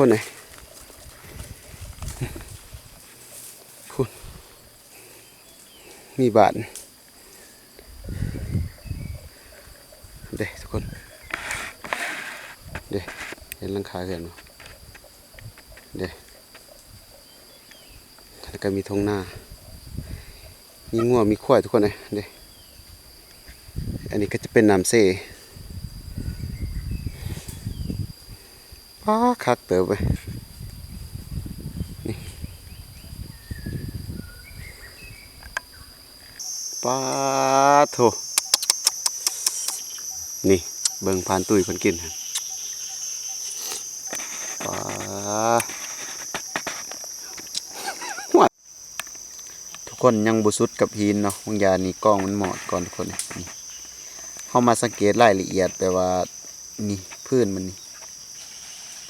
ພຸ້ນເດ້ ພຸ້ນ ມີບ້ານ ເດ້ທຸກຄົນ ເດ້ ເຫັນຫຼັງຄາເຮືອນບໍ່ ເດ້ ແລ້ວກໍມີທົ່ງນາ ມີງົວມີຄວາຍທຸກຄົນເອີຍ ເດ້ ອັນນີ້ກໍຈະເປັນນ້ຳເຊ ປາ ຄັກເຕີບເວີຍ ນີ້ ປາໂທ້ ນີ້ ເບິ່ງພານຕຸ້ຍເພິ່ນກິນ ປາ ທຸກຄົນ ຍັງບໍ່ສຸດກັບຫີນເນາະ ບາງຢ່າງນີ້ກ້ອງມັນມອດກ່ອນທຸກຄົນ ນີ້ ເຮົາມາສັງເກດລາຍລະອຽດແບບວ່າ ນີ້ ພື້ນມັນນີ້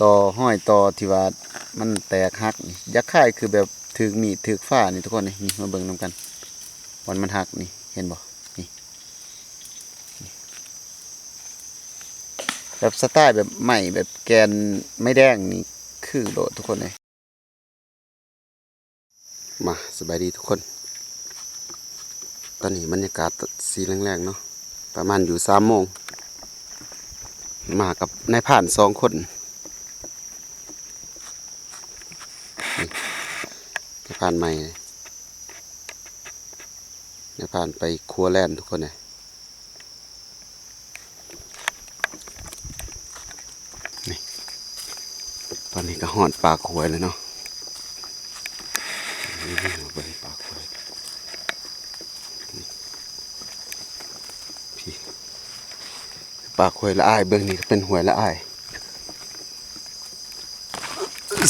ຕໍ່ ຮອຍຕໍ່ທີ່ວ່າມັນແຕກຫັກນີ້ ຢາກຄ້າຍຄືແບບຖືກມີດຖືກຟານີ້ທຸກຄົນ ນີ້ ນີ້ ມາເບິ່ງນຳກັນ ບ່ອນມັນຫັກນີ້ ເຫັນບໍ່ ນີ້ ແບບສະໄຕລ໌ແບບໄມ້ ແບບແກ່ນໄມ້ແດງນີ້ ຄືໂລດທຸກຄົນເອີຍ. ມາ ສະບາຍດີທຸກຄົນ ຕອນນີ້ບັນຍາກາດສີແລງໆເນາະ ປະມານຢູ່ສາມໂມງ ມາກັບນາຍພານສອງຄົນ ນີ້ ນາຍພານໃໝ່ ນາຍພານໄປຄົວແລນທຸກຄົນເອີຍ. ນີ້ ຕອນນີ້ກໍຮອດປາກຫ້ວຍແລ້ວເນາະ ນີ້ ມາເບິ່ງປາກຫ້ວຍ ນີ້ ປາກຫ້ວຍລະອາຍ ເບິ່ງນີ້ກໍເປັນຫ້ວຍລະອາຍ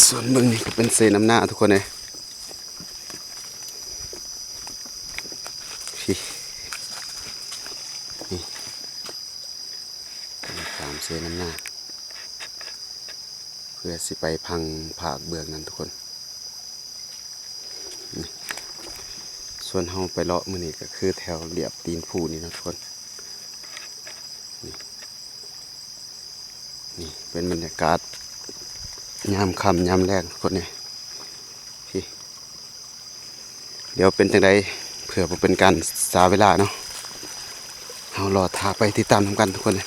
ສ່ວນເບິ່ງນີ້ກໍເປັນເຊນ້ຳນາທຸກຄົນເອີຍ. ນີ້ ຕາມເຊນ້ຳນາ ເພື່ອຊິໄປພັງພາກເບື້ອງນັ້ນທຸກຄົນ ນີ້ ສ່ວນເຮົາໄປເລາະມື້ນີ້ກໍຄືແຖວລຽບຕີນພູນີ້ເນາະທຸກຄົນ ນີ້ ນີ້ເປັນບັນຍາກາດຍາມຄ່ຳຍາມແລງທຸກຄົນເອີຍ ນີ້ ດຽວເປັນຈັ່ງໃດ ເພື່ອບໍ່ເປັນການສາເວລາເນາະ ເຮົາລໍຖ້າໄປຕິດຕາມນຳກັນທຸກຄົນເອີຍ.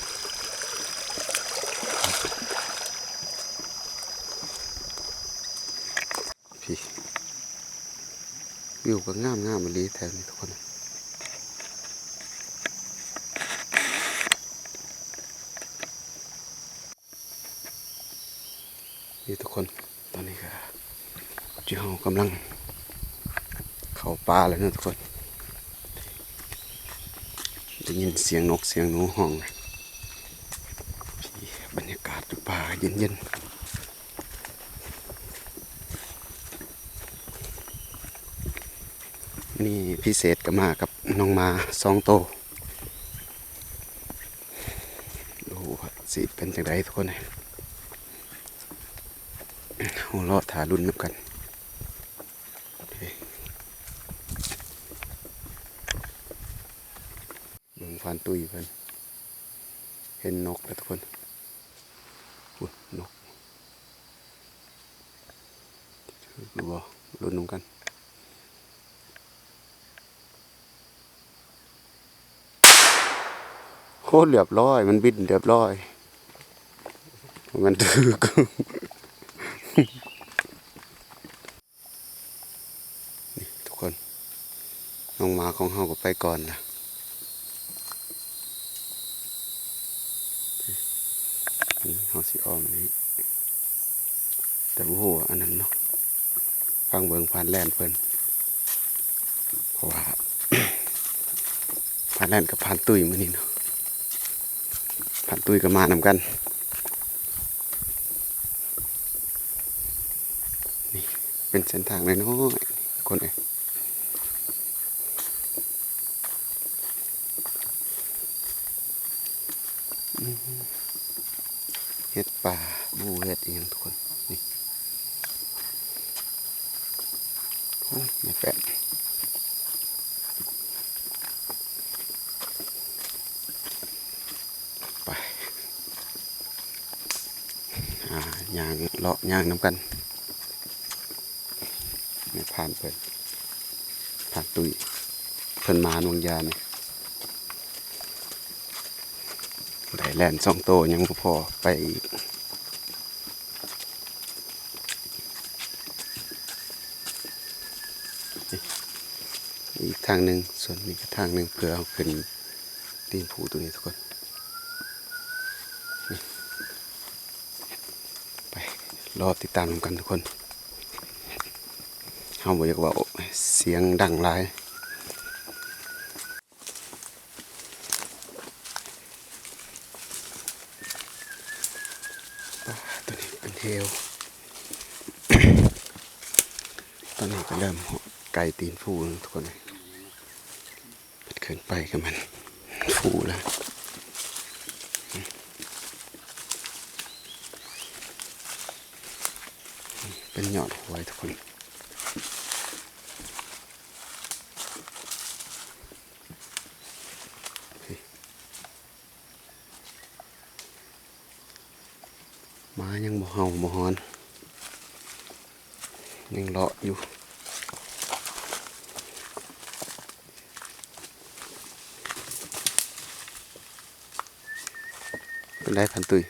ພີ້ ວິວກໍງາມໆອີ່ຫຼີແຖວນີ້ທຸກຄົນ ນີ້ທຸກຄົນ ຕອນນີ້ກໍຈຸເຮົາກຳລັງເຂົ້າປ່າແລ້ວເນາະທຸກຄົນ ໄດ້ຍິນສຽງນົກສຽງໜູຮ້ອງ ພີ້ ບັນຍາກາດຢູ່ປ່າເຢັນໆ. ມື້ນີ້ພິເສດກໍມາກັບນ້ອງໝາສອງໂຕ ບໍ່ຮູ້ວ່າຊິເປັນຈັ່ງໃດທຸກຄົນ ເຮົາລໍຖ້າລຸ້ນນຳກັນ. ເບິ່ງພານຕຸ້ຍເພິ່ນ ເຫັນນົກແລ້ວທຸກຄົນ ພຸ້ນ ນົກ ຖືກຫຼືບໍ່ ລຸ້ນນຳກັນ ໂອ້ ລຽບຮ້ອຍ ມັນບິນລຽບຮ້ອຍ ມັນຖືກ. ນີ້ທຸກຄົນ ນ້ອງໝາຂອງເຮົາກໍໄປກ່ອນລະ ນີ້ເຮົາຊິອ້ອມນີ້ ແຕ່ບໍ່ຮູ້ວ່າອັນນັ້ນເນາະ ຟັງເບິ່ງພານແລ່ນເພິ່ນ ເພາະວ່າ ພານແລ່ນກັບພານຕຸ້ຍມື້ນີ້ເນາະ ພານຕຸ້ຍກໍມານຳກັນ. ນີ້ເປັນເສັ້ນທາງນ້ອຍໆ ຄົນເອີຍ ເຫັດປ່າ ບໍ່ເຫັດອີ່ຫຍັງທຸກຄົນ ນີ້ ໂອ້ ແມ່ແປ້ນ ໄປ ອ່າ ຍ່າງເລາະຍ່າງນຳກັນ ແມ່ພານເພິ່ນ ພານຕຸ້ຍ ເພິ່ນມາຫວ່າງຢາມນີ້ ໄດ້ແລ່ນສອງໂຕ ຍັງບໍ່ພໍ ໄປອີກ ອີກທາງໜຶ່ງ ສ່ວນນີ້ກະທາງໜຶ່ງ ເພື່ອເຮົາຂຶ້ນຕີນພູໂຕນີ້ທຸກຄົນ. ໄປ ລໍຕິດຕາມນຳກັນທຸກຄົນ ເຮົາບໍ່ຢາກເວົ້າສຽງດັງຫຼາຍ. ໂຕນີ້ເປັນເຫວ ຕອນນີ້ກະເລີ່ມໃກ້ຕີນພູແລ້ວທຸກຄົນ. ເພິ່ນຂຶ້ນໄປກະແມ່ນຟູແລ້ວ ເປັນຍອດຫ້ວຍທຸກຄົນ. ໝາຍັງບໍ່ເຫົ່າບໍ່ຫອນ ຍັງເລາະຢູ່. ເປັນໃດພັນຕຸ້ຍ?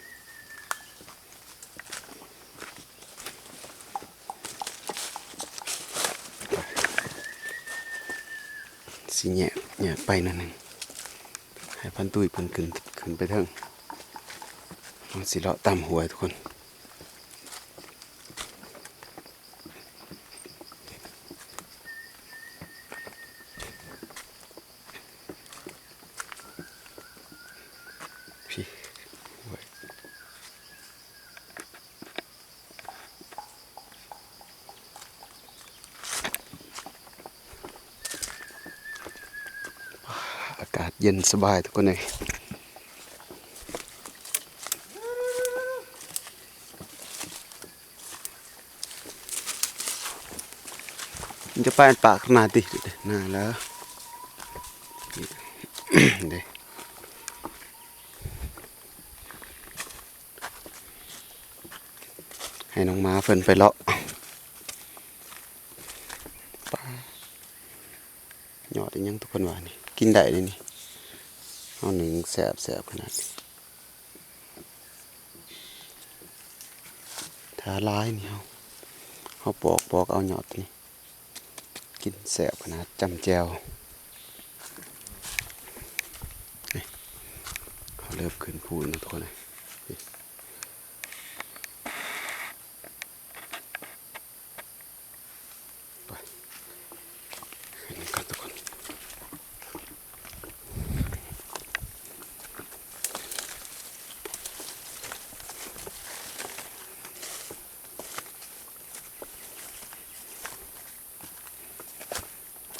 ຊິແຍກ ແຍກໄປໜ້ອຍໜຶ່ງ ໃຫ້ພັນຕຸ້ຍເພິ່ນຂຶ້ນ ຂຶ້ນໄປເທິງ ເຮົາຊິເລາະຕາມຫ້ວຍທຸກຄົນ. ອາກາດເຢັນສະບາຍທຸກຄົນເອີຍ. ມັນຈະໄປອັນປາກຂ້າງໜ້າຕິ ໜ້າແລ້ວ ເດ້ ໃຫ້ນ້ອງໝາເພິ່ນໄປເລາະ ຍອດອີ່ຫຍັງທຸກຄົນວ່ານີ້ ກິນໄດ້ເດ້ນີ້ ເຮົາໜຶ້ງແຊບໆຂະໜາດນີ້. ຖ້າຫຼາຍນີ້ເຮົາ ເຮົາປອກ ປອກເອົາຍອດນີ້ ກິນແຊບຂະໜາດ ຈ້ຳແຈ່ວ. ເຮົາເລີ່ມຂຶ້ນພູແລ້ວທຸກຄົນເອີຍ. ໄປ ຂຶ້ນກັນທຸກຄົນ.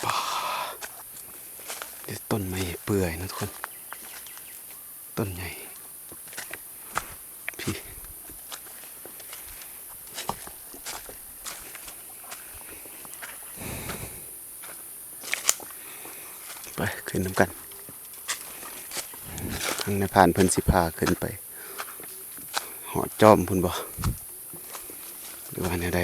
ປາ ເດ ຕົ້ນໄມ້ເປື່ອຍນະທຸກຄົນ ຕົ້ນໃຫຍ່. ພີ້ ໄປ ຂຶ້ນນຳກັນ ທາງນາຍພານເພິ່ນຊິພາຂຶ້ນໄປ ຮອດຈອມພຸ້ນບໍ່ ຫຼືວ່າແນວໃດ?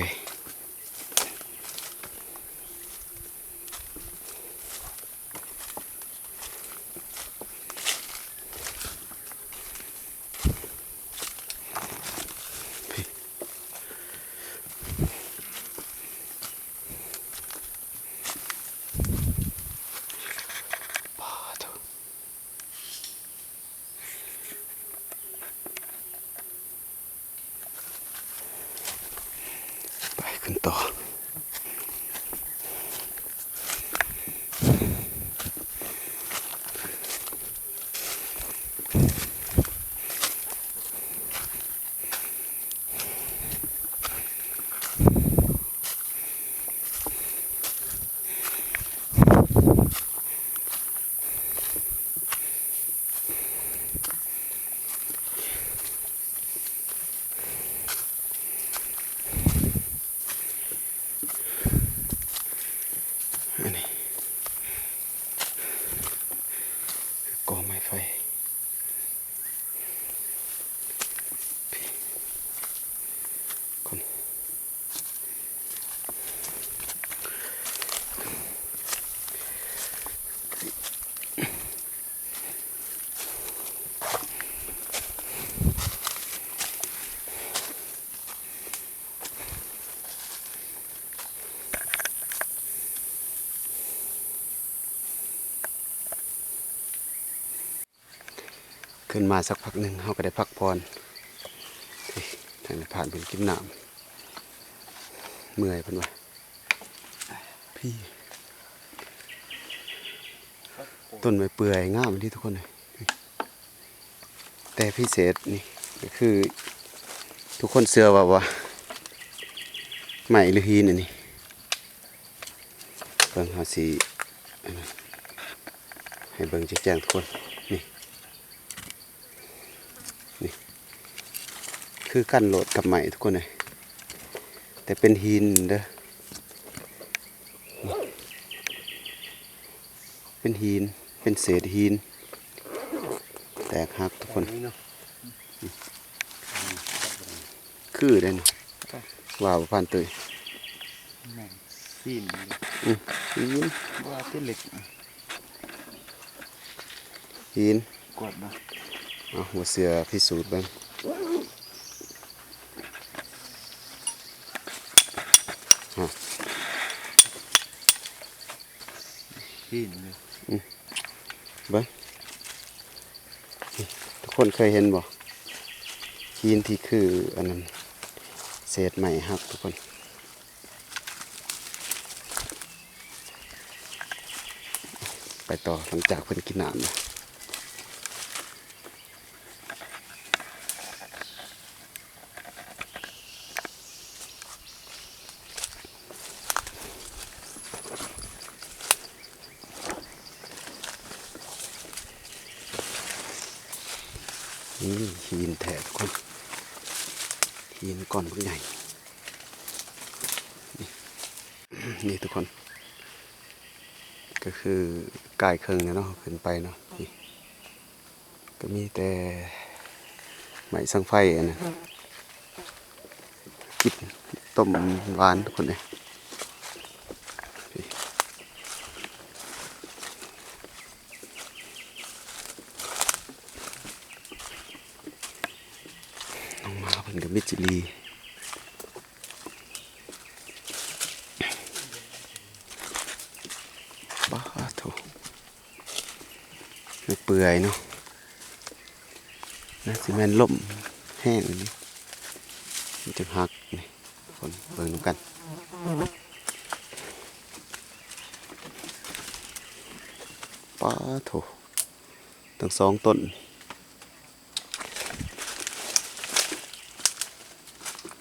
ໄປ ຂຶ້ນຕໍ່. ປ ຂຶ້ນມາສັກພັກໜຶ່ງ ເຮົາກໍໄດ້ພັກຜ່ອນ. ທາງນາຍພານເພິ່ນກິນນ້ຳ ເມື່ອຍເພິ່ນວ່າ. ພີ້ ຕົ້ນໄມ້ເປື່ອຍງາມອີ່ຫຼີທຸກຄົນເອີຍ. ແຕ່ພິເສດນີ້ກໍຄື ທຸກຄົນເຊື່ອວ່າ ວ່າໄມ້ ຫຼື ຫີນອັນນີ້. ເບິ່ງ ເຮົາຊິ ອັນນັ້ນ ໃຫ້ເບິ່ງແຈ້ງໆ ທຸກຄົນ. ນີ້ ນີ້ ຄືກັນໂລດກັບໄມ້ ທຸກຄົນເອີຍ, ແຕ່ເປັນຫີນເດີ. ເປັນຫີນ ເປັນເສດຫີນ ແຕກຫັກທຸກຄົນ. ຄືເດ້ ວ່າບໍ່ ພານຕຸ້ຍ? ແມ່ນຫີນ. ອື ຫີນ ວ່າແຕ່ເຫຼັກ. ຫີນ ກວດເບິ່ງ. ເອົາ ບໍ່ເຊື່ອພິສູດເບິ່ງ. ຮະ ຫີນເລີຍ. ອື ເບິ່ງ ທຸກຄົນເຄີຍເຫັນບໍ່? ຫີນທີ່ຄືອັນນັ້ນ ເສດໄມ້ຫັກທຸກຄົນ. ໄປຕໍ່ ຫຼັງຈາກເພິ່ນກິນນ້ຳແລ້ວ. ນີ້ຫີນແທ້ທຸກຄົນ, ຫີນກ້ອນບັກໃຫຍ່. ນີ້ ນີ້ທຸກຄົນ ກໍຄືກາຍເຄິ່ງແລ້ວເນາະ ຂຶ້ນໄປເນາະ. ນີ້ກໍມີແຕ່ໄມ້ສັງໄຟອັນນັ້ນ ກິນຕົ້ມຫວານທຸກຄົນເອີຍ. ນ້ອງໝາເພິ່ນກໍມິດຈີ່ຫຼີ. ປາໂທ້ ມັນເປື່ອຍເນາະ, ໜ້າຊິແມ່ນລົມແຮງອີ່ຫຼີ ມັນຈຶ່ງຫັກ. ນີ້ ທຸກຄົນເບິ່ງນຳກັນ. ປາໂທ້ ຕັ້ງສອງຕົ້ນ.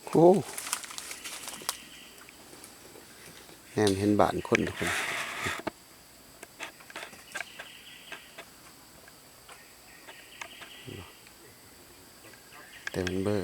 ໂອ້ ແນມເຫັນບ້ານຄົນທຸກຄົນ, ແຕ່ມັນເບີ.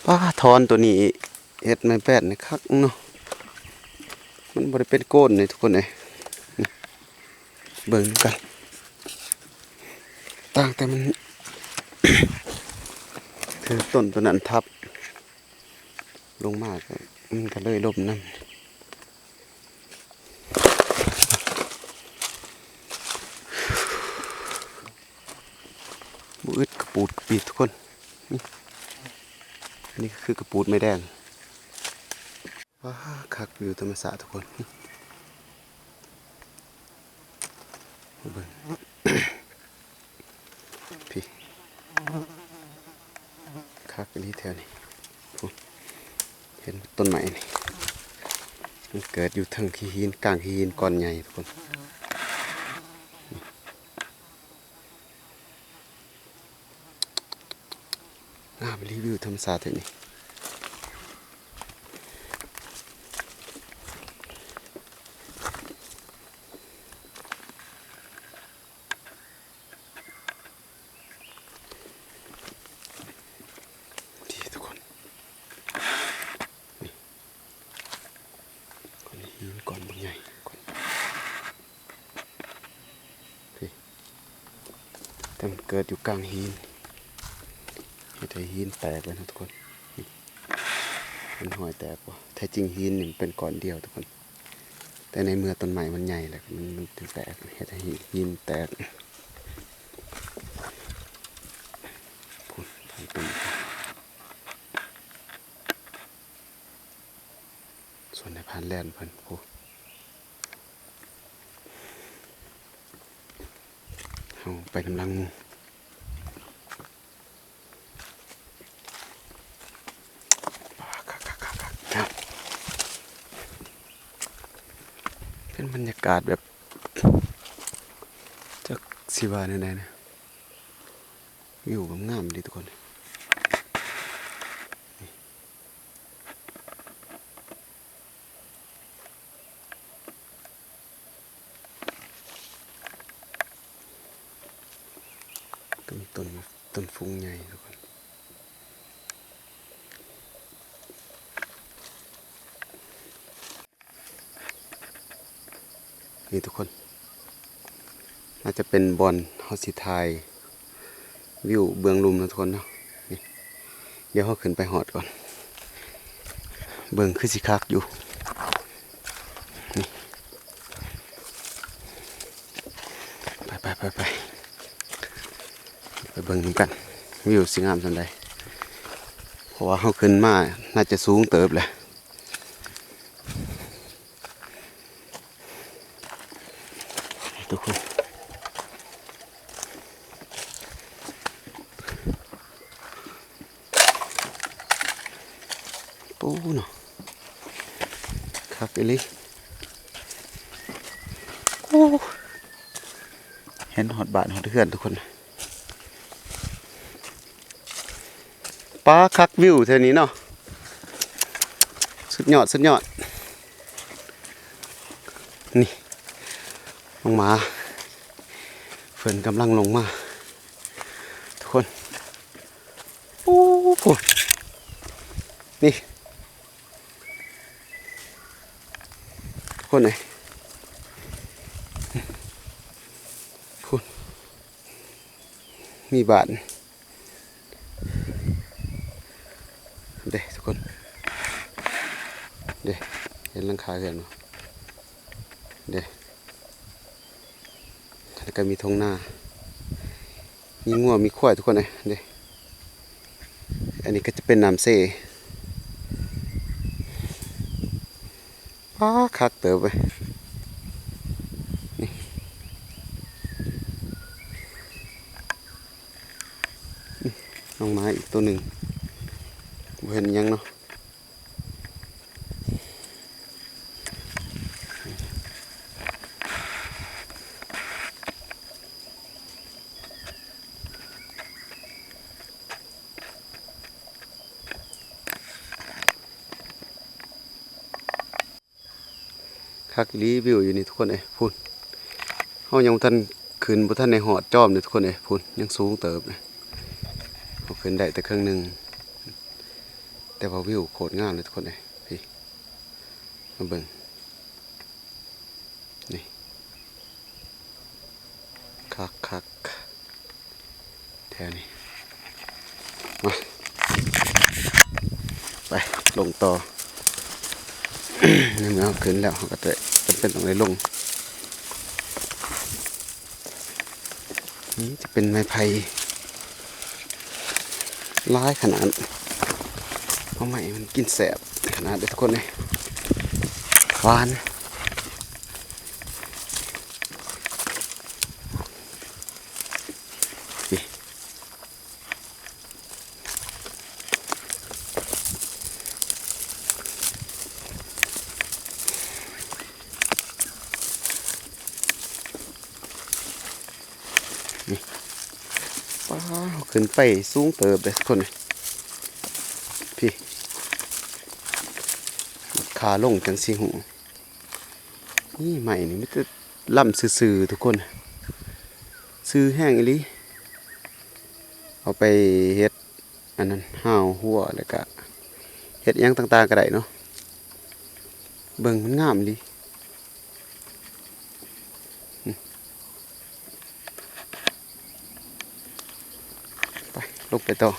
ປາ ທອນໂຕນີ້ເຮັດໄມ້ແປ້ນນີ້ຄັກເນາະ, ມັນບໍ່ໄດ້ເປັນໂກນນີ້ທຸກຄົນເອີຍ. ເບິ່ງນຳກັນ, ຕ່າງແຕ່ມັນຖືກຕົ້ນໂຕນັ້ນທັບລົງມາ ກໍ ມັນກໍເລີຍລົ້ມນຳ. ບໍ່ອຶດກະປູດປີດທຸກຄົນ. ນີ້ ອັນນີ້ກໍຄືກະປູດໄມ້ແດງ. ວ້າ ຄັກ ວິວທຳມະຊາດທຸກຄົນ. ເບິ່ງ ພີ້ ຄັກອີ່ຫຼີແຖວນີ້. ພຸ້ນ ເຫັນຕົ້ນໄມ້ນີ້ ມັນເກີດຢູ່ເທິງຂີ້ຫີນ ກາງຂີ້ຫີນກ້ອນໃຫຍ່ທຸກຄົນ. ງາມອີ່ຫຼີ ວິວທຳມະຊາດແຖວນີ້. ນີ້ທຸກຄົນ ນີ້ ກ້ອນຫີນກ້ອນບັກໃຫຍ່ ນີ້ ແຕ່ມັນເກີດຢູ່ກາງຫີນ ເຮັດໃຫ້ຫີນແຕກເລີຍນະທຸກຄົນ. ນີ້ ເຫັນຮອຍແຕກບໍ່? ແທ້ຈິງຫີນນີ້ມັນເປັນກ້ອນດຽວທຸກຄົນ, ແຕ່ໃນເມື່ອຕົ້ນໄມ້ມັນໃຫຍ່ແລ້ວ ມັນ ມັນຈຶ່ງແຕກ ເຮັດໃຫ້ຫີນແຕກ. ເພິ່ນໄດ້ຜ່ານແລ່ນເພິ່ນ ໂອ້ ເຮົາໄປນຳຫຼັງໝູ່. ເປັນບັນຍາກາດແບບ ຈັກຊິວ່າແນວໃດນະ ວິວງາມໆເດ້ທຸກຄົນ. ກໍມີຕົ້ນ ຕົ້ນຟຸງໃຫຍ່ທຸກຄົນ. ນີ້ທຸກຄົນ ໜ້າຈະເປັນບ່ອນເຮົາຊິຖ່າຍ ວິວເບື້ອງລຸ່ມເນາະທຸກຄົນເນາະ. ນີ້ ດຽວເຮົາຂຶ້ນໄປຮອດກ່ອນ ເບິ່ງຄືຊິຄັກຢູ່. ນີ້ ໄປໆໆໆ ໄປເບິ່ງນຳກັນ ວິວຊິງາມສ່ຳໃດ ເພາະວ່າເຮົາຂຶ້ນມາໜ້າຈະສູງເຕີບແຫຼະ. ທຸກຄົນ ໂອ້ເນາະ ຄັກອີ່ຫຼີ. ໂອ້ ເຫັນຮອດບ້ານຮອດເຮືອນທຸກຄົນ. ປາ ຄັກວິວແຖວນີ້ເນາະ ສຸດຍອດ ສຸດຍອດ. ນີ້ ນ້ອງໝາເພິ່ນກຳລັງລົງມາທຸກຄົນ. ໂອ້ ພຸ້ນ ນີ້ ທຸກຄົນເອີຍ ພຸ້ນ ມີບ້ານ ເດ້ທຸກຄົນ ເດ້ ເຫັນຫຼັງຄາເຮືອນບໍ່ ເດ້ ແລ້ວກໍມີທົ່ງນາ ມີງົວມີຄວາຍທຸກຄົນເອີຍ ເດ້. ອັນນີ້ກໍຈະເປັນນ້ຳເຊ ປາ ຄັກເຕີບເວີຍ. ນີ້ ນີ້ ນ້ອງໝາອີກໂຕໜຶ່ງ ບໍ່ເຫັນອີ່ຫຍັງເນາະ. ຄັກອີ່ຫຼີວິວຢູ່ນີ້ທຸກຄົນເອີຍ ພຸ້ນ ເຮົາຍັງບໍ່ທັນຂຶ້ນ ບໍ່ທັນໄດ້ຮອດຈອມເດ້ທຸກຄົນເອີຍ ພຸ້ນ ຍັງສູງເຕີບເດ້ ເຮົາຂຶ້ນໄດ້ແຕ່ເຄິ່ງໜຶ່ງ ແຕ່ວ່າວິວໂຄດງາມເລີຍທຸກຄົນເອີຍ ພີ້ ມາເບິ່ງ ນີ້ ຄັກໆ ແຖວນີ້ ມາ ໄປລົງຕໍ່ ໃນເມື່ອເຮົາຂຶ້ນແລ້ວ ເຮົາກໍຈຳເປັນຕ້ອງໄດ້ລົງ. ນີ້ຈະເປັນໄມ້ໄຜ່ຫຼາຍຂະໜາດ ເອົາໄມ້ມັນກິນແຊບຂະໜາດເດ້ທຸກຄົນເອີຍ ຫວານ. ນີ້ ປ້າ ຂຶ້ນໄປສູງເຕີບເດ້ທຸກຄົນ ພີ້ ຂາລົງຈັ່ງຊິຮູ້. ນີ້ໄມ້ນີ້ມີແຕ່ລຳຊື່ໆ ທຸກຄົນ ຊື່ແຮງອີ່ຫຼີ ເອົາໄປເຮັດອັນນັ້ນ ຫ້າວຫົວ ແລ້ວກະເຮັດຫຍັງຕ່າງໆ ກໍໄດ້ເນາະ ເບິ່ງມັນງາມອີ່ຫຼີ. ໄປ ລົງໄປຕໍ່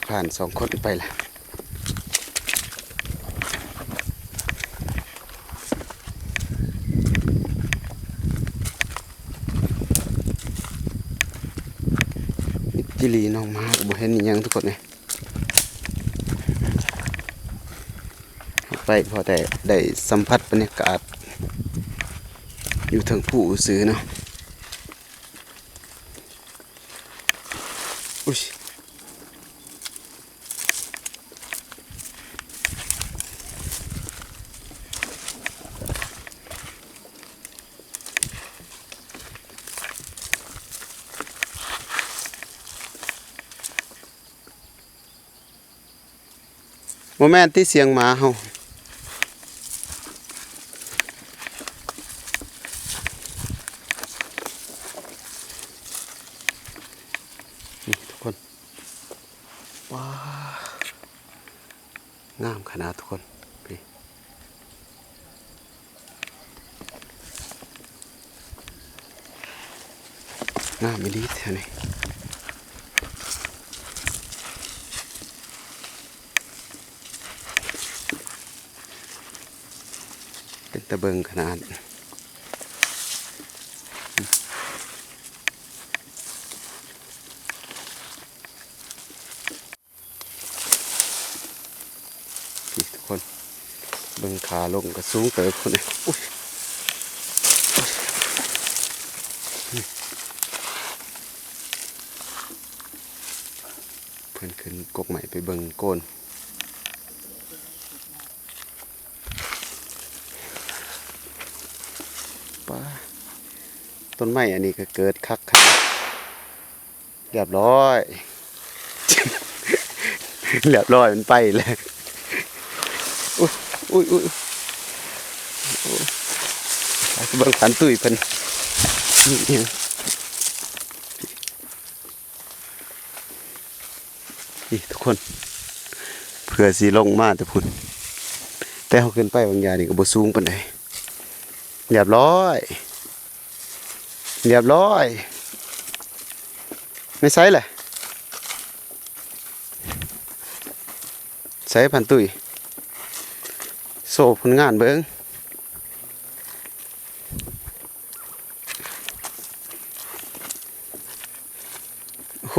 ຜ່ານສອງຄົນໄປລະ. ອີ່ຫຼີ ນ້ອງມາກໍບໍ່ເຫັນອີ່ຫຍັງທຸກຄົນເອີຍ. ໄປພໍແຕ່ໄດ້ສຳຜັດບັນຍາກາດຢູ່ເທິງພູຊື່ເນາະ. ອຸ້ຍ. ບໍ່ແມ່ນຕິ ສຽງໝາເຮົາ. ນີ້ທຸກຄົນ ວ້າ ງາມຂະໜາດທຸກຄົນ ນີ້. ງາມອີ່ຫຼີແຖວນີ້ ເປັນຕາເບິ່ງຂະໜາດ. ນີ້ທຸກຄົນ ເບິ່ງຂາລົງກໍສູງເຕີບພຸ້ນເດ້. ອຸ້ຍ ເພິ່ນຂຶ້ນກົກໄມ້ໄປເບິ່ງໂກນ. ປ້າ ຕົ້ນໄມ້ອັນນີ້ກໍເກີດຄັກຂະໜາດ. ຮຽບຮ້ອຍ ຮຽບຮ້ອຍ ມັນໄປແລ້ວ. ອຸ້ຍ ອຸ້ຍ ອຸ້ຍ ອຸ້ຍ ໄປເບິ່ງພັນຕຸ້ຍເພິ່ນ ນີ້ຫຍັງ ນີ້ທຸກຄົນ ເພື່ອຊິລົງມາແຕ່ພຸ້ນ ແຕ່ເຮົາຂຶ້ນໄປບາງຢ່າງນີ້ກໍບໍ່ສູງປານໃດ. ຮຽບຮ້ອຍ ຮຽບຮ້ອຍ ໄປໃສລະ ໃສພັນຕຸ້ຍ ໂຊຜົນງານເບິ່ງ. ໂຫ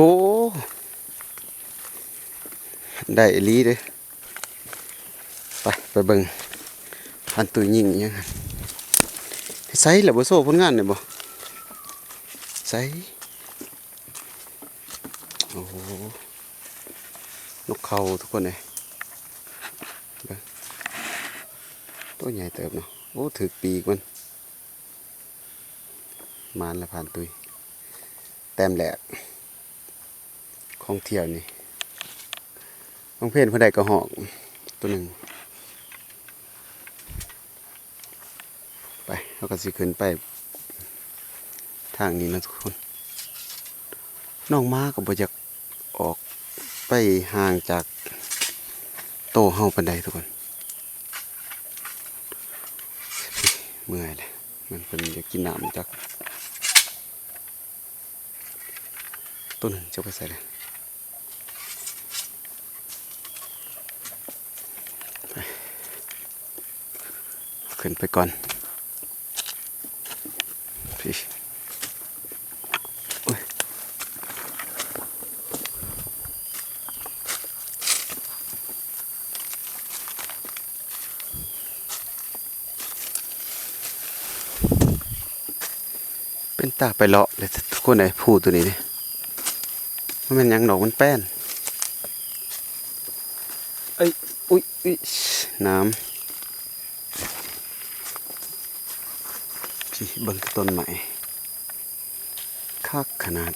ໄດ້ອີ່ຫຼີເດ້. ໄປ ໄປເບິ່ງ ພັນຕຸ້ຍຍິງອີ່ຫຍັງຫັ້ນ ໃສລະ ບໍ່ໂຊຜົນງານນີ້ບໍ່ ໃສ. ໂອ້ ນົກເຂົາທຸກຄົນເອີຍ ເບິ່ງ ໂຕໃຫຍ່ເຕີບເນາະ. ໂອ້ ຖືກປີກມັນ ໝານລະ ພັນຕຸ້ຍ ແຕ້ມແລກ. ຂອງທ່ຽວນີ້ ນ້ອງເພັນເພິ່ນໄດ້ກະຮອກໂຕໜຶ່ງ. ໄປ ເຮົາກໍຊິຂຶ້ນໄປທາງນີ້ນະທຸກຄົນ. ນ້ອງໝາກໍບໍ່ຢາກອອກໄປຫ່າງຈາກໂຕເຮົາປານໃດທຸກຄົນ. ເມື່ອຍແຫຼະ ມັນເພິ່ນຢາກກິນນ້ຳຈັກ. ໂຕໜຶ່ງຈະໄປໃສລະ ໄປ ຂຶ້ນໄປກ່ອນ ພີ້ ໂອ້ຍ. ເປັນຕາໄປເລາະເດ້ທຸກຄົນເອີຍ ພູໂຕນີ້ເດ້ ບໍ່ແມ່ນຫຍັງດອກ ມັນແປ້ນ. ເອີຍ ອຸ້ຍ ອຸ້ຍ ນ້ຳ ພີ້ ເບິ່ງແຕ່ຕົ້ນໄມ້. ຄັກຂະໜາດ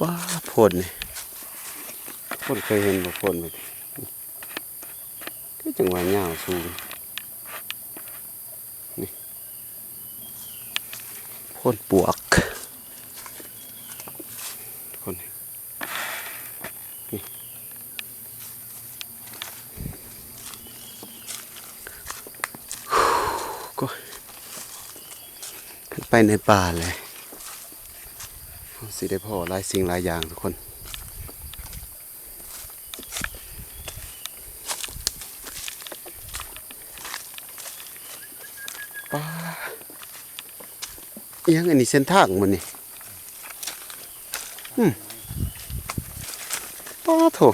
ປ້າ ໂພນນີ້ ຄົນເຄີຍເຫັນບໍ່ ໂພນແບບນີ້ ຄືຈັ່ງວ່າຍາວສູງນີ້. ໂພນປວກ ຄົນນີ້ ໂອ້ຍ ໄປໃນປ່າເລີຍ ເຮົາຊິ ຊິໄດ້ພໍ້ຫຼາຍສິ່ງຫຼາຍຢ່າງທຸກຄົນ. ປ້າ ອີ່ຫຍັງອັນນີ້ ເສັ້ນທາງບໍ່ນີ້? ອືມ ປ້າໂທ້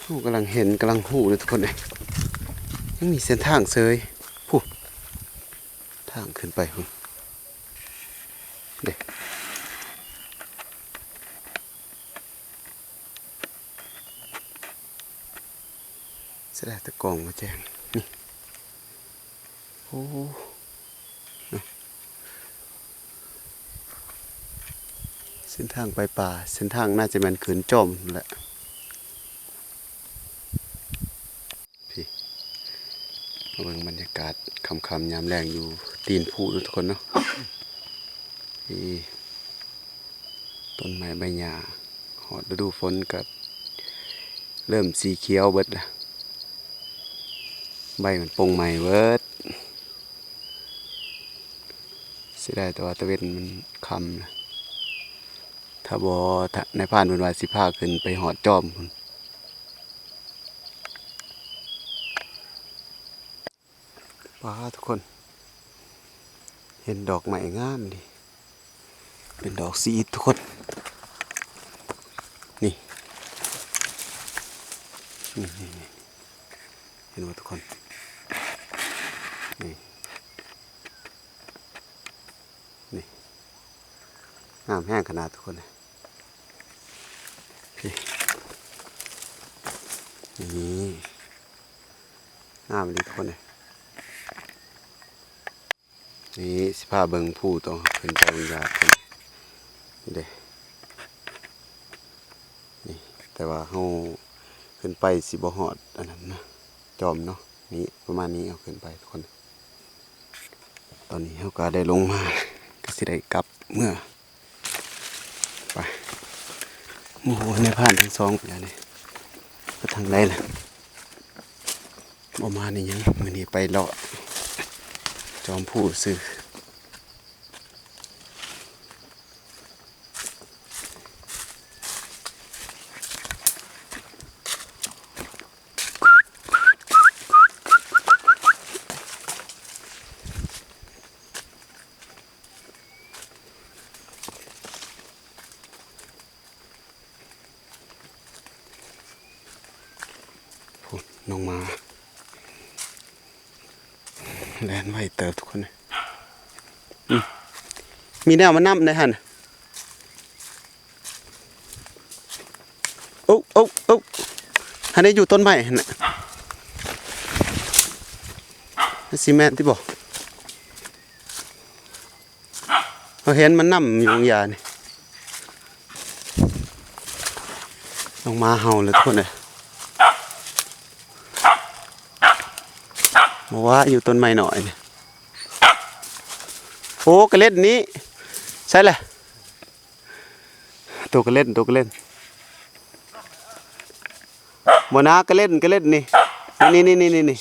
ເຮົາກຳລັງເຫັນ ກຳລັງຮູ້ເດ້ທຸກຄົນເອີຍ ຍັງມີເສັ້ນທາງເສີຍ ພຸ້ນ ທາງຂຶ້ນໄປພຸ້ນເດ້. ເສຍດາຍແຕ່ກ້ອງບໍ່ແຈ້ງ ນີ້ ໂອ້ ເສັ້ນທາງໄປປ່າ ເສັ້ນທາງໜ້າຈະແມ່ນຂຶ້ນຈອມພຸ້ນແຫຼະ. ພີ້ ມາເບິ່ງບັນຍາກາດຄ່ຳໆຍາມແລງຢູ່ຕີນພູເນາະທຸກຄົນເນາະ. ພີ້ ຕົ້ນໄມ້ໃບຫຍ້າ ຮອດລະດູຝົນກໍເລີ່ມສີຂຽວເບິດລະ ໃບມັນປົ່ງໃໝ່ເບິດ. ເສຍດາຍແຕ່ວ່າຕາເວັນມັນຄ່ຳລະ ຖ້າບໍ່ ຖ້າ ນາຍພານເພິ່ນວ່າຊິພາຂຶ້ນໄປຮອດຈອມພຸ້ນ. ປ້າ ທຸກຄົນ ເຫັນດອກໄມ້ງາມດີ ເປັນດອກຊີອິດທຸກຄົນ ນີ້ ນີ້ ນີ້ ນີ້ ເຫັນບໍ່ທຸກຄົນ ນີ້ ນີ້ ງາມແຮງຂະໜາດທຸກຄົນ ນີ້ ນີ້ ງາມອີ່ຫຼີທຸກຄົນເອີຍ. ນີ້ ຊິພາເບິ່ງພູຕໍ່ ຂຶ້ນໄປບາງຢ່າງເດ້ ນີ້ ແຕ່ວ່າເຮົາຂຶ້ນໄປຊິບໍ່ຮອດອັນນັ້ນນະ ຈອມເນາະ ນີ້ ປະມານນີ້ ເຮົາຂຶ້ນໄປທຸກຄົນ. ຕອນນີ້ເຮົາກໍໄດ້ລົງມາ ກໍຊິໄດ້ກັບເມືອ ໄປ ໂອ້ໂຫ ນາຍພານທັງສອງ ອັນນີ້ ໄປທາງໃດລະ ບໍ່ມານີ້ຫຍັງ ມື້ນີ້ໄປເລາະຈອມພູຊື່. ພຸ້ນ ນ້ອງໝາແລ່ນໄວເຕີບທຸກຄົນເອີຍ ອືມ ມີແນວມານຳໃດຫັ້ນ. ໂອ້ ໂອ້ ໂອ້ ຫັ້ນໄດ້ຢູ່ຕົ້ນໄມ້ຫັ້ນນະ ມັນຊິແມ່ນຕິບໍ່? ເຮົາເຫັນມັນນຳຢູ່ຫຍ້ານີ້ ນ້ອງໝາເຫົ່າເລີຍທຸກຄົນເອີຍ ບໍ່ວ່າຢູ່ຕົ້ນໄມ້ນ້ອຍນີ້ ໂອ້ ກະເລັດນີ້ ໃສລະ? ໂຕກະເລັດ ໂຕກະເລັດ ບໍ່ນາ ກະເລັດ ກະເລັດນີ້ ນີ້ໆໆໆ ນີ້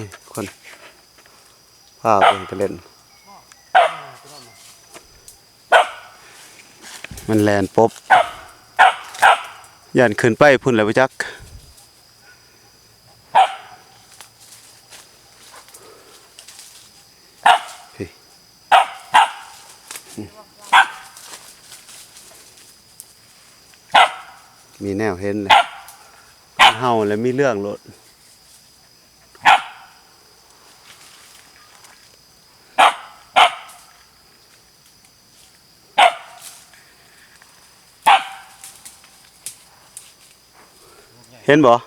ໆໆໆ ຄົນ ພາເບິ່ງກະເລັດ ມັນແລ່ນປົບ ຢ້ານຂຶ້ນໄປພຸ້ນແຫຼະບໍ່ຈັກ. ພີ້ ມີແນວເຫັນແຫຼະ ເຮົາແຫຼະມີເລື່ອງໂລດ. ເຫັນບໍ່?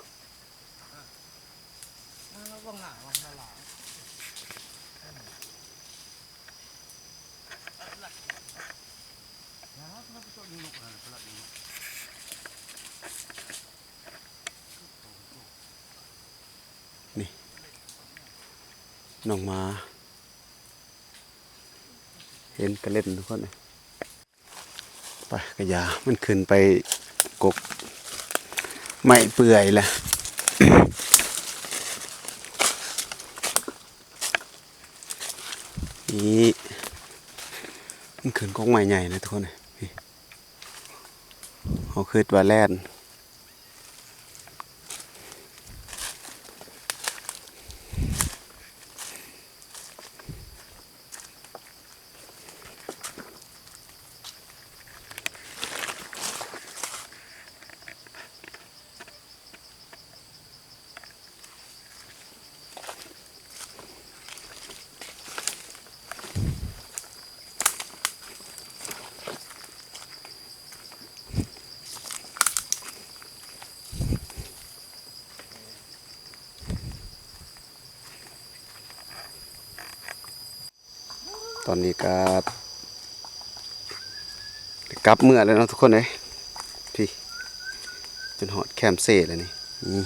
ນີ້ ນ້ອງໝາ ເຫັນກະເລັດທຸກຄົນເອີຍ. ໄປ ກະຢ່າ ມັນຂຶ້ນໄປກົກໄມ້ເປື່ອຍລະ. ນີ້ ມັນຂຶ້ນກົກໄມ້ໃຫຍ່ນະທຸກຄົນ ນີ້ ເຮົາຄິດວ່າແລ່ນ. ຕອນນີ້ກໍ ກັບເມືອແລ້ວເນາະທຸກຄົນເອີຍ ພີ້ ຈົນຮອດແຄມເຊແລ້ວນີ້ ນີ້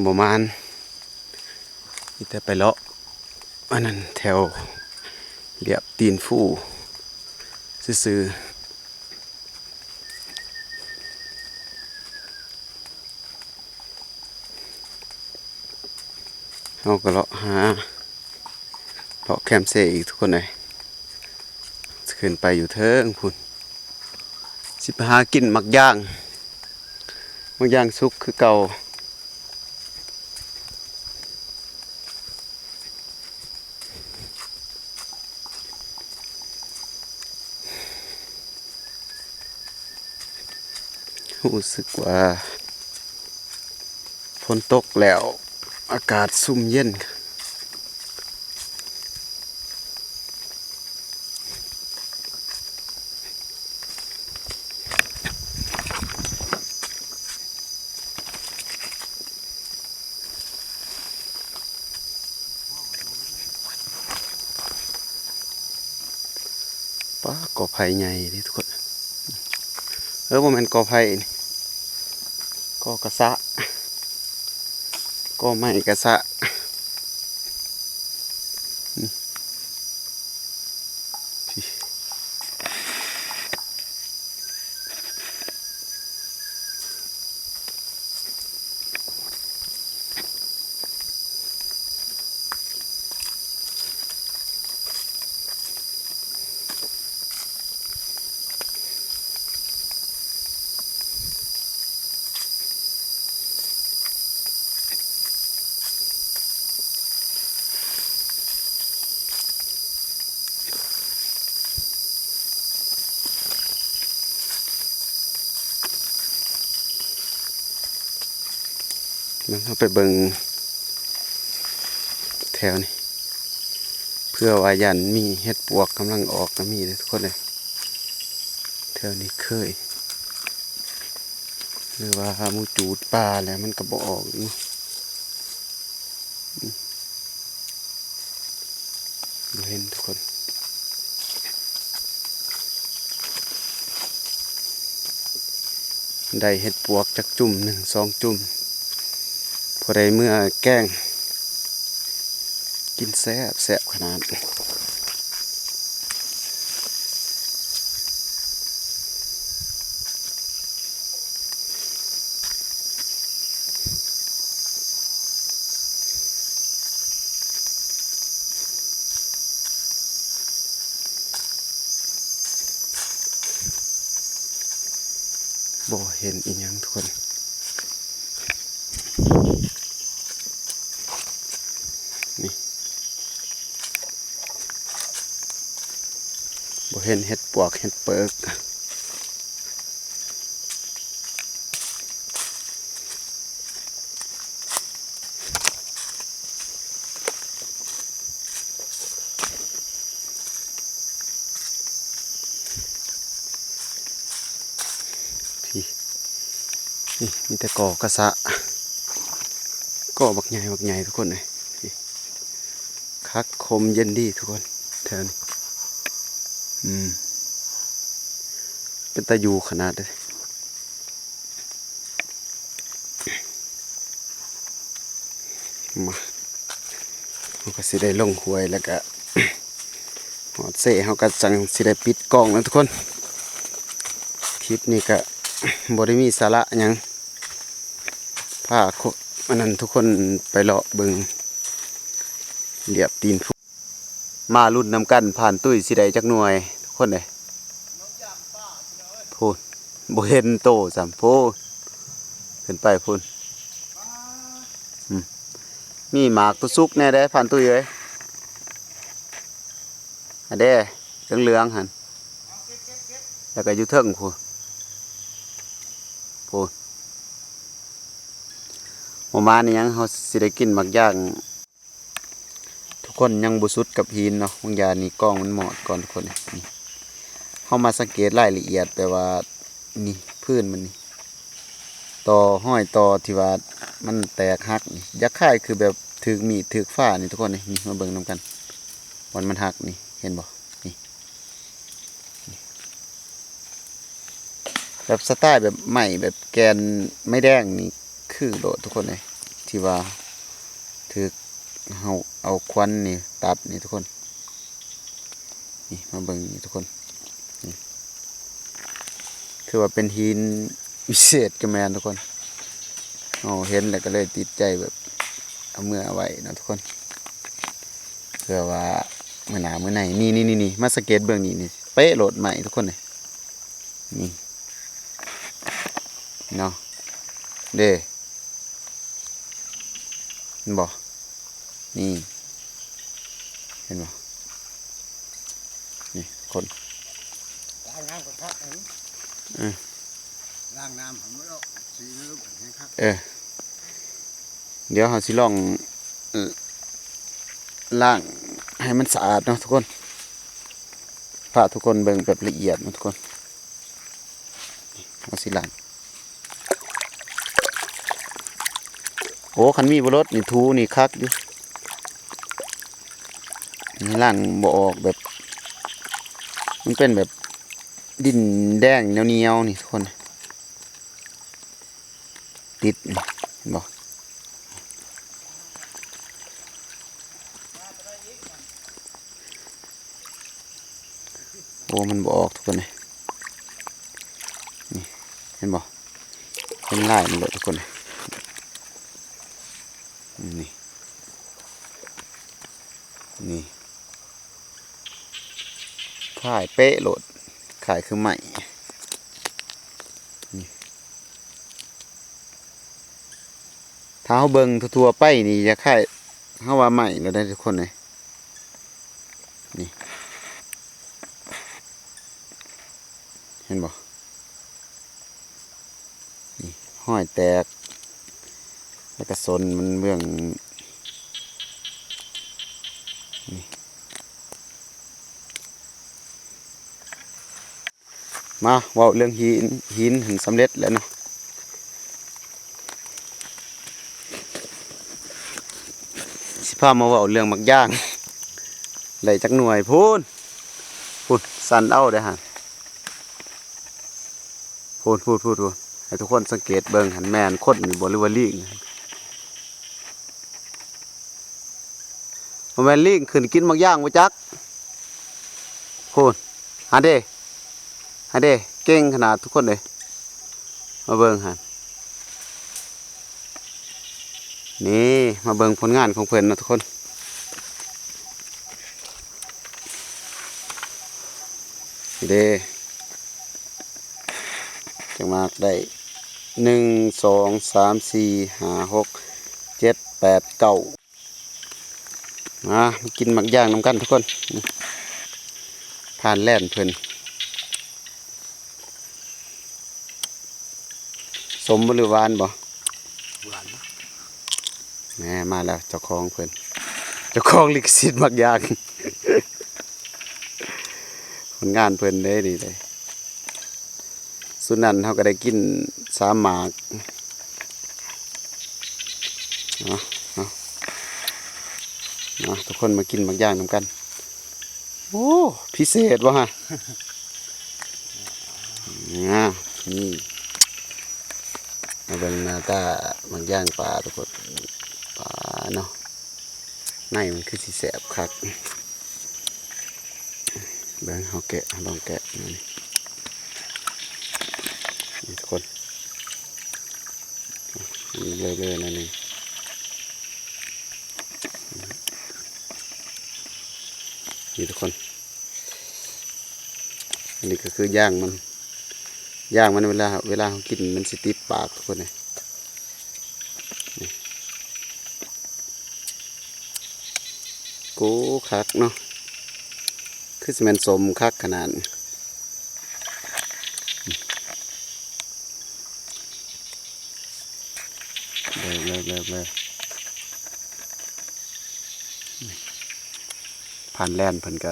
ບໍ່ໝານ ມີແຕ່ໄປເລາະ ອັນນັ້ນ ແຖວລຽບຕີນພູຊື່ໆ. ເຮົາກໍເລາະຫາ ເລາະແຄມເຊອີກທຸກຄົນເອີຍ ຊິຂຶ້ນໄປຢູ່ເທິງພຸ້ນ ຊິໄປຫາກິນໝາກຢາງ ໝາກຢາງສຸກຄືເກົ່າ. ຮູ້ສຶກວ່າຝົນຕົກແລ້ວ ອາກາດຊຸ່ມເຢັນ. ປ້າ ກໍໄຜ່ໃຫຍ່ເດ້ທຸກຄົນ ເອີ ບໍ່ແມ່ນກໍໄຜ່ນີ້ ກໍກະສະ ກໍໄມ້ກະສະ. ເບິ່ງ ເຮົາໄປເບິ່ງແຖວນີ້ ເພື່ອວ່າຢ້ານມີເຫັດປວກກຳລັງອອກກໍມີເດ້ທຸກຄົນເອີຍ ແຖວນີ້ເຄີຍ ຫຼືວ່າໝູຈູດປ່າແລ້ວມັນກໍບໍ່ອອກເນາະ. ບໍ່ເຫັນທຸກຄົນ ໄດ້ເຫັດປວກຈັກຈຸ່ມໜຶ່ງສອງຈຸ່ມ ພໍໄດ້ເມືອແກງ ກິນແຊບ ແຊບຂະໜາດ. ບໍ່ເຫັນອີ່ຫຍັງທຸກຄົນ ນີ້ ບໍ່ເຫັນເຫັດປວກເຫັດເປີກ. ພີ້ ນີ້ມີແຕ່ກໍກະສະ ກໍບັກໃຫຍ່ບັກໃຫຍ່ທຸກຄົນເອີຍ ຄັກ ຄົມເຢັນດີທຸກຄົນ ແຖວນີ້ ອືມ ເປັນຕາຢູ່ຂະໜາດເດ້. ມາ ເຮົາກໍຊິໄດ້ລົງຫ້ວຍ ແລ້ວກໍຮອດເຊ ເຮົາກໍຈັ່ງຊິໄດ້ປິດກ້ອງນະທຸກຄົນ. ຄລິບນີ້ກໍບໍ່ໄດ້ມີສາລະຫຍັງ ພາຄົນ ອັນນັ້ນ ທຸກຄົນໄປເລາະເບິ່ງລຽບຕີນພູ. ມາລຸ້ນນຳກັນ ພານຕຸ້ຍຊິໄດ້ຈັກໜ່ວຍ ທຸກຄົນເອີຍ. ພຸ້ນ ບໍ່ເຫັນໂຕຊ້ຳ ພຸ້ນ ຂຶ້ນໄປພຸ້ນ. ອືມ ມີໝາກຕົວສຸກແດ່ເດ້ ພານຕຸ້ຍເອີຍ. ອັນເດ້ ເຫຼືອງໆຫັ້ນ ແລ້ວກໍຢູ່ເທິງພຸ້ນ ພຸ້ນ. ບໍ່ມານີ້ຫຍັງ ເຮົາຊິໄດ້ກິນໝາກຢາງ. ທຸກຄົນ ຍັງບໍ່ສຸດກັບຫີນເນາະ ບາງຢ່າງນີ້ ກອງມັນມອດກ່ອນ ທຸກຄົນ. ນີ້ ເຮົາມາສັງເກດລາຍລະອຽດ ແບບວ່າ ນີ້ ພື້ນມັນນີ້ ຕໍ່ ຮອຍຕໍ່ທີ່ວ່າມັນແຕກຫັກນີ້ ຢາກຄ້າຍຄືແບບຖືກມີດຖືກຟາດນີ້ ທຸກຄົນ. ນີ້ ນີ້ ມາເບິ່ງນຳກັນ ບ່ອນມັນຫັກນີ້ ເຫັນບໍ່? ນີ້ ແບບສະໄຕລ໌ແບບໄມ້ ແບບແກ່ນໄມ້ແດງນີ້ ຄືໂລດ ທຸກຄົນເອີຍ ທີ່ວ່າຖືກເຮົາເອົາຂວັນນີ້ຕັດນີ້ ທຸກຄົນ. ນີ້ ມາເບິ່ງນີ້ ທຸກຄົນ ນີ້ ຖືວ່າເປັນຫີນວິເສດກໍແມ່ນ ທຸກຄົນ. ເຮົາເຫັນແລ້ວກໍເລີຍຕິດໃຈ ແບບເອົາເມືອໄວ້ເນາະ ທຸກຄົນ ເພື່ອວ່າມື້ໜ້າມື້ໃນ. ນີ້ໆໆໆ ມາສັງເກດເບິ່ງນີ້ ນີ້ ເປະໂລດໄມ້ ທຸກຄົນເອີຍ. ນີ້ເນາະ ເດ້ ເຫັນບໍ່? ນີ້ ເຫັນບໍ່? ນີ້ ທຸກຄົນ ລ້າງນ້ຳກ່ອນຄັກ ເອີ ລ້າງນ້ຳໃຫ້ມັນອອກສີມັນລົງໃຫ້ຄັກ ເອີ. ດຽວເຮົາຊິລອງ ເອີ ລ້າງໃຫ້ມັນສະອາດເນາະ ທຸກຄົນ. ພາທຸກຄົນເບິ່ງແບບລະອຽດເນາະ ທຸກຄົນ. ເຮົາຊິລ້າງ ໂອ້ ຄັນມີບໍ່ລົດນີ້ ຖູນີ້ຄັກຢູ່. ນີ້ລ້າງບໍ່ອອກ ແບບ ມັນເປັນແບບດິນແດງໜຽວໆນີ້ ທຸກຄົນ. ຕິດ ເຫັນບໍ່? ໂອ້ ມັນບໍ່ອອກ ທຸກຄົນເອີຍ. ນີ້ ເຫັນບໍ່? ເຫັນລາຍມັນໂລດ ທຸກຄົນເອີຍ. ນີ້ ນີ້ ຄ້າຍເປະໂລດ ຄ້າຍຄືໄມ້. ນີ້ ຖ້າເຮົາເບິ່ງທົ່ວໆໄປນີ້ ຈະຄ້າຍ ເຮົາວ່າໄມ້ໂລດເດ້ ທຸກຄົນເອີຍ. ນີ້ ເຫັນບໍ່? ນີ້ ຮອຍແຕກ ແລ້ວກະສົນມັນເບື້ອງນີ້. ມາເວົ້າເລື່ອງຫີນ ຫີນຫັ້ນສຳເລັດແລ້ວເນາະ. ຊິພາມາເວົ້າເລື່ອງໝາກຢາງ ໄດ້ຈັກໜ່ວຍ ພຸ້ນ ພຸ້ນ ສັ່ນເອົາເດ້ຫັ້ນ. ພຸ້ນ ພຸ້ນ ພຸ້ນ ພຸ້ນ ໃຫ້ທຸກຄົນສັງເກດເບິ່ງຫັ້ນ ແມ່ນຄົນນີ້ບໍ່ ຫຼືວ່າລີງ? ບໍ່ແມ່ນລີງຂຶ້ນກິນໝາກຢາງບໍ່ຈັກ. ພຸ້ນ ຫັ້ນເດ້ ຫັ້ນເດ້ ເກັ່ງຂະໜາດ ທຸກຄົນເອີຍ. ມາເບິ່ງຫັ້ນ ນີ້ ມາເບິ່ງຜົນງານຂອງເພິ່ນເນາະ ທຸກຄົນ. ນີ້ເດ້ ຈັກໝາກໄດ້ ໜຶ່ງ ສອງ ສາມ ສີ່ ຫ້າ ຫົກ ເຈັດ ແປດ ເກົ້າ. ມາ ມາກິນໝາກຢາງນຳກັນ ທຸກຄົນ. ຜ່ານແລ່ນເພິ່ນ ສົ້ມບໍ່ ຫຼືຫວານບໍ່? ຫວານ. ແໝ່ ມາແລ້ວເຈົ້າຂອງເພິ່ນ ເຈົ້າຂອງລິຂະສິດໝາກຢາງ ຜົນງານເພິ່ນເດ້ນີ້ເດ້. ຊຸດນັ້ນເຮົາກໍໄດ້ກິນສາມໝາກ. ເອົາ ເອົາ ມາ ທຸກຄົນມາກິນໝາກຢາງນຳກັນ. ໂອ້ ພິເສດບໍ່ຮະ? ອ່າ ນີ້ ມາເບິ່ງໜ້າຕາໝາກຢາງປ່າ ທຸກຄົນ. ປ່າເນາະ ໃນມັນຄືຊິແຊບຄັກ. ເບິ່ງ ເຮົາແກະ ເຮົາລອງແກະ ນີ້ ນີ້ທຸກຄົນ ນີ້ເລີຍໆ ໜ້ອຍໜຶ່ງ. ນີ້ທຸກຄົນ ອັນນີ້ກໍຄືຢາງມັນ ຢາງມັນເວລາ ເວລາເຮົາກິນມັນຊິຕິດປາກທຸກຄົນເອີຍ ນີ້ ໂອ້ ຄັກເນາະ ຄືຊິແມ່ນສົ້ມຄັກຂະໜາດ ເລີຍ ເລີຍ ເລີຍ ເລີຍ ຜ່ານແລ່ນເພິ່ນກໍ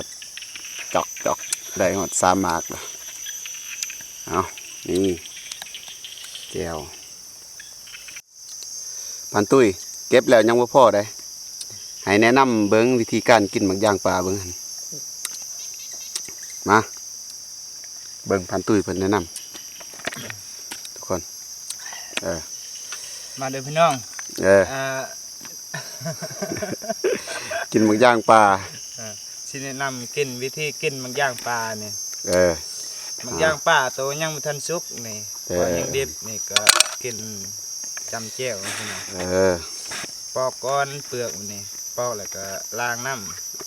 ຈອກໆ ໄດ້ຮອດສາມໝາກແລ້ວ ເອົາ ນີ້ ແຈ່ວ ພານຕຸ້ຍ ເກັບແລ້ວຍັງບໍ່ພໍໃດ ໃຫ້ແນະນຳເບິ່ງວິທີການກິນໝາກຢາງປ່າເບິ່ງຫັ້ນ ມາ ເບິ່ງພານຕຸ້ຍເພິ່ນແນະນຳ ທຸກຄົນ ເອີ ມາເດີພີ່ນ້ອງ ເອີ ອ່າ ກິນໝາກຢາງປ່າ ເອີ ຊິແນະນຳກິນ ວິທີກິນໝາກຢາງປ່ານີ້ ເອີ ໝາກຢາງປ່າໂຕຍັງບໍ່ທັນສຸກນີ້ ເອີ ຕອນຍັງດິບນີ້ກໍກິນຈ້ຳແຈ່ວພີ່ນ້ອງ ເອີ ປອກກ່ອນເປືອກນີ້ ປອກແລ້ວກໍລ້າງນ້ຳ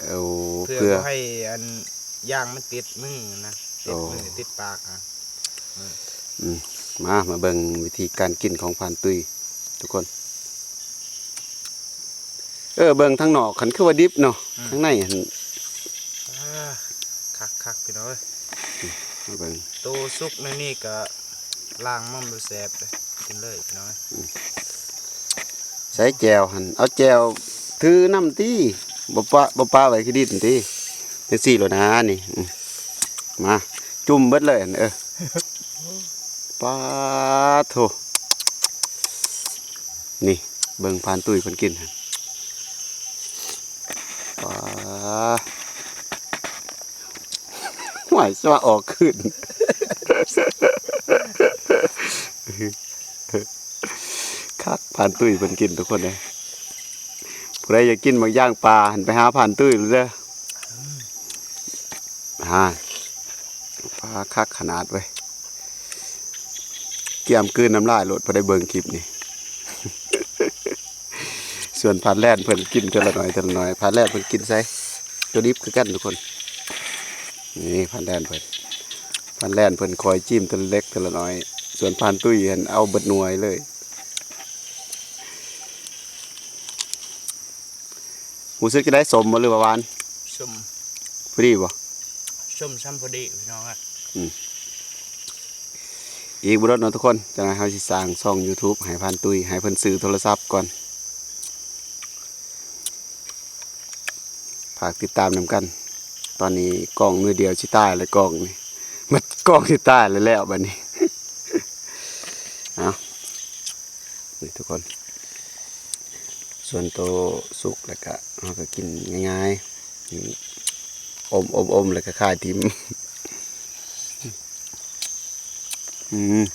ໂອ້ ເພື່ອ ເພື່ອບໍ່ໃຫ້ອັນຢາງມັນຕິດມືນະ ຕິດມື ໂອ້ ຕິດປາກນະ ອືມ ມາ ມາເບິ່ງວິທີການກິນຂອງພານຕຸ້ຍທຸກຄົນ ເອີ ເບິ່ງທາງນອກຫັ້ນຄືວ່າດິບເນາະ ອືມ ທາງໃນຫັ້ນ ອ່າ ຄັກໆ ພີ່ນ້ອງເອີຍ ມາເບິ່ງ ໂຕສຸກໃນນີ້ກໍລ້າງມັນບໍ່ແຊບເດ້ ກິນເລີຍພີ່ນ້ອງເອີຍ ອືມ ໃສ່ແຈ່ວຫັ້ນ ເອົາແຈ່ວຖືນຳຕິ ບໍ່ປະ ບໍ່ປະໄວ້ຄືດິນຕິ ຈັ່ງຊີ້ໂລດນານີ້ ອືມ ມາ ຈຸ່ມເບິດເລີຍຫັ້ນ ເອີ ປາດໂທ້ ນີ້ ເບິ່ງພານຕຸ້ຍເພິ່ນກິນ ປາ ຫວາຍ ສະວ່າອອກຄືນ ຄັກ ພານຕຸ້ຍເພິ່ນກິນທຸກຄົນເອີຍ ຜູ້ໃດຢາກກິນໝາກຢາງປ່າຫັ້ນ ໄປຫາພານຕຸ້ຍເດີ ຫາ ປາ ຄັກຂະໜາດເວີຍ ກຽມກືນນ້ຳລາຍໂລດ ຜູ້ໃດເບິ່ງຄລິບນີ້ ສ່ວນພານແລ່ນເພິ່ນກິນເທື່ອລະໜ້ອຍ ເທື່ອລະໜ້ອຍ ພານແລ່ນເພິ່ນກິນໃສ ຕົວດິບຄືກັນທຸກຄົນ ນີ້ພານແລ່ນເພິ່ນ ພານແລ່ນເພິ່ນຄອຍຈິ້ມເທື່ອລະເລັກເທື່ອລະໜ້ອຍ ສ່ວນພານຕຸ້ຍຫັ້ນເອົາເບິດໜ່ວຍເລີຍ ຮູ້ສຶກຈັ່ງໃດ ສົ້ມບໍ່ ຫຼືວ່າຫວານ? ສົ້ມ ພໍດີບໍ່? ສົ້ມຊ່ຳພໍດີພີ່ນ້ອງເອີຍ ອືມ ອີກບໍ່ດົນເນາະທຸກຄົນ ຈັກໜ່ອຍເຮົາຊິສ້າງຊ່ອງຢູທູບໃຫ້ພານຕຸ້ຍ ໃຫ້ເພິ່ນຊື້ໂທລະສັບກ່ອນ ຝາກຕິດຕາມນຳກັນ ຕອນນີ້ກ້ອງໜ່ວຍດຽວຊິຕາຍແລ້ວ ກ້ອງນີ້ ມັນກ້ອງຊິຕາຍແລ້ວ ແລ້ວບັດນີ້ ເອົາ ນີ້ທຸກຄົນ ສ່ວນໂຕສຸກແລ້ວກະເຮົາກະກິນງ່າຍໆ ອມໆໆ ແລ້ວກະຄາຍຖິ້ມ ອືມ.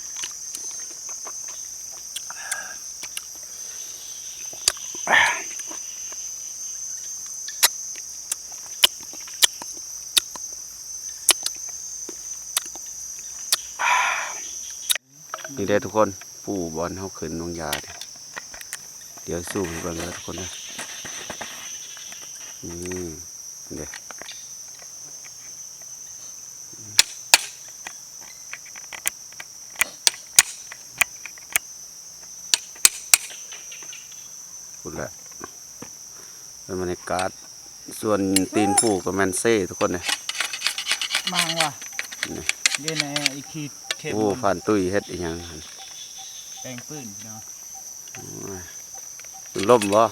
ນີ້ເດ້ທຸກຄົນ ປູ່ບ່ອນເຮົາຂຶ້ນລົງຢາເດ້ ດຽວຊູມໃຫ້ເບິ່ງເດີທຸກຄົນເດີ ນີ້ເດ້ ພຸ້ນແຫຼະ ເປັນບັນຍາກາດ ສ່ວນຕີນພູກໍແມ່ນເຊທຸກຄົນເດ້ ມາຫຍັງວະ ນີ້ ຢູ່ໃນອີກຂີດເຂັມ ໂອ້ ພານຕຸ້ຍເຮັດອີຫຍັງຫັ້ນ ແປງຟືນເນາະ ໂອ້ຍ ມັນລົມບໍ່?